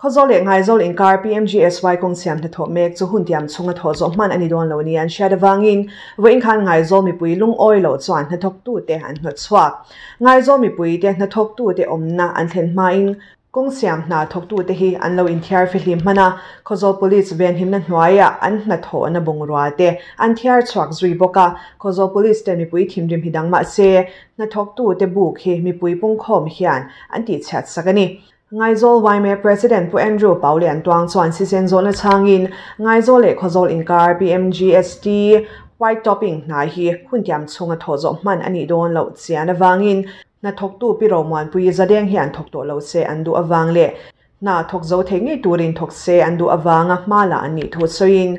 Khawzawl leh Ngaizawl inkar PMGSY kawng siam hnathawh mek chu hun tiam chhunga thawh zawh hman a ni dawn lo nia an hriat avangin vawiin khan Ngaizawl mipui lungawi loh chuan hnathawktute an hnawt chhuak. Ngaizawl mipuite hnathawktute awmna an thlen hmain kawng siam hna thawktute hi an lo inthiar fihlim hman a, Khawzawl Police venhimna hnuaiah an hnathawhna bungrua te an thiar chhuak zui bawk a, Khawzawl Police ten mipui thinrim hi dang mahse hnathawktute buk hi mipui pungkhawm hian an tihchhiat sak a ni. Ngaizawl yma President Pu Andrew Paulian Tuang chuan sisen zawhna chhangin Ngaizawl leh Khawzawl inkar PMGST White Topping hna hi hun tiam chhunga thawh zawh hman a nih dawn loh chian avangin hnathawktu Pi Romuanpui Zadeng hian thawk tawh lo se an duh avang leh hna thawk zo thei ngei turin thawk se an duh avanga hma la an nih thu sawiin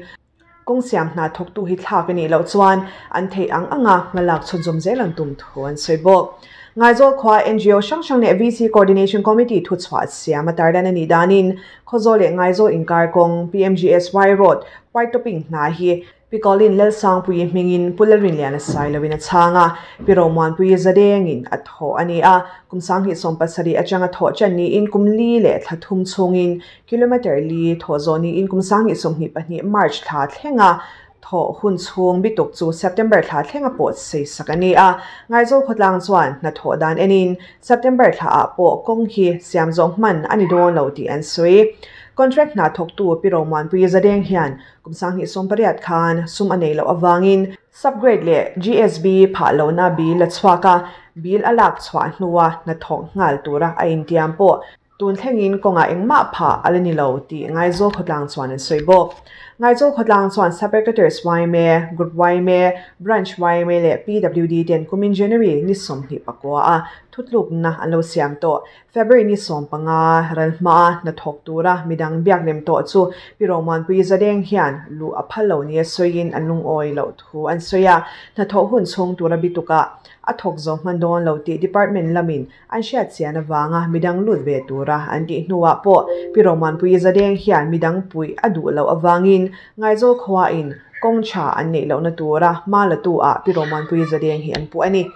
kawng siam hna thawktu hi thlak a nih loh chuan an theih ang anga hmalak chhunzawm zel an tum thu an sawi bawk. Ngaizawl khua NGO hrang hrang leh VC Coordination Committee thuchhuah siam a tarlan a nih danin Khawzawl leh Ngaizawl inkar kawng PMGSY Road White Topping hna hi Pi Colin Lalsangpuii hmingin Pu Lalrinliana Sailoin a chhang a, Pi Romuanpuii Zadengin a thawh a ni a. Kum 2017 atanga thawh ṭan niin kum li leh thla thum chhungin kilometre li thawh zawh niin kum 2022 March thla thlenga thawh hun chhung bituk chu September thla thlenga pawh sei sak a ni a. Ngaizawl khawtlang chuan hnathawh dan enin September thlaah pawh kawng hi siam zawh hman a ni dawn lo tih an sawi. Contract hna thawktu Pi Romuanpuii Zadeng hian Kum 2018 khan sum a nei loh avangin Subgrade leh GSB phah lohna bill a chhuak a, bill a lak chhuah hnua hnathawk nghal tura a intiam pawh tun thlengin kawngah engmah phah a la ni lo tih Ngaizawl khawtlang chuan an sawi bawk. Ngaizawl khawtlang chuan Sub-Headquarters yma, Group yma, Branch yma leh PWD ten kumin January ni 24 a thutlukna an lo siam tawh. February ni 15 ral hmaa hnathawk tura midang biak lem tawh chu Pi Romuanpui Zadeng hian luh a phal lo nia sawiin an lungawi loh thu an sawi a, hnathawh hun chhung tura bitukah a thawk zo hman dawn lo tih department lamin an hriat chian avanga midang lut ve tura an tih hnuah pawh Pi Romuanpui Zadeng hian midang puih a duh loh avangin Ngaizawl khuain kawng tha an neih lohna tura hma latu ah Pi Romuanpui Zadeng hi an puh a ni.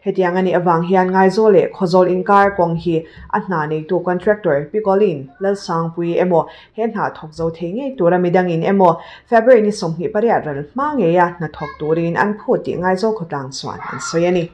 Hetiang a nih avang hian Ngaizawl leh Khawzawl inkar kawng hi a hna neitu contractor Pi Colin Lalsangpui emaw he hna thawk zo thei ngei tura midangin emaw February ni 28 ral hma ngeia hna thawk turin an phut tih Ngaizawl khawtlang chuan an sawi a ni.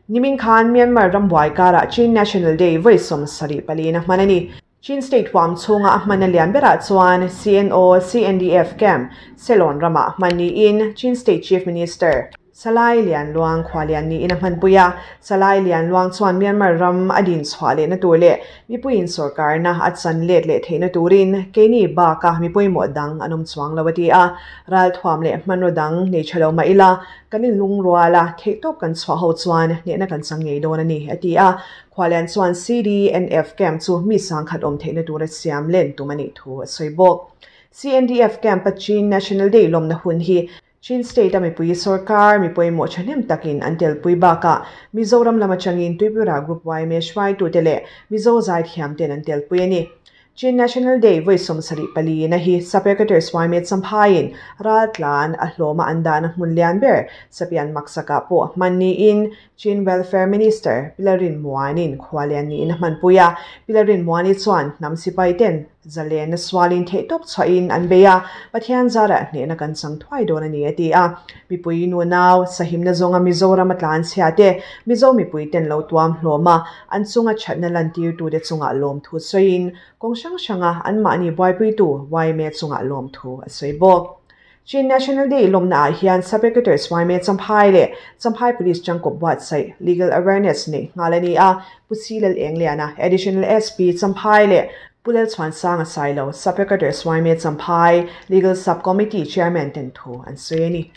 Nimin khan Myanmar rambuai karah Chin National Day vawi 74 na hman a ni. Chin State huam chhunga a hman a lian berah chuan CNO CNDF Camp Selon ramah hman niin Chin State Chief Minister Salai Lian Luang Khualian niin a hmanpui a. Salai Lian Luang chuan Myanmar ram a din chhuah lehna tur leh mipuiin sorkarna a chan let leh theihna turin keini baka mi pawimawh dang an awm chuang lo a ti a. Ral thuam leh hmanraw dang nei tha lo mah ila kan inlungrual a, theihtawp kan chhuah ho chuan hnehna kan chang ngei dawn a ni a ti a. Khualian chuan CDNF camp chu mi sangkhat awm theihna tura siam len tum a nih thu a sawi bawk. CNDF camp a Chin National Day lawmna hun hi Chin State a mipui sorkar mi pawimawh thahnem takin an telpui bakah Mizoram lam atangin Tuipura Group yma hruaitute leh Mizo zaithiamten an telpui a ni. Chin National Day vawi 74 na hi Sub-Headquarters yma Champhaiin raltlan a hlawma an dahna hmun lian ber Sapian Maksakah pawh hman niin Chin Welfare Minister Pilarin Muanin khualian niin a hmanpui a. Pilarin Muani chuan hnam sipai ten zalen na sualin theihtawp chhuahin an bei a, Pathian zarah hnehna kan chang thuai dawn a ni a ti a. Mipui nunau sahimna zawnga Mizoram a tlan chhia te Mizo mipui ten lo tuam hlawm a, an chunga thatna lantirtute chungah lawmthu sawiin kawng hrang hranga anmahni buaipuitu yma chungah lawmthu a sawi bawk. Chin National Day lawmna ah hian Sub-Headquarters yma Champhai leh Champhai Police changkawp buatsaih Legal Awareness nei nghal a ni a, Pu Si Lal Eng Liana, Additional SP Champhai leh Pu Lal Chhuan Sanga Sailo, Sub-Headquarters yma Champhai Legal Sub-Committee Chairman ten thu an sawi a ni.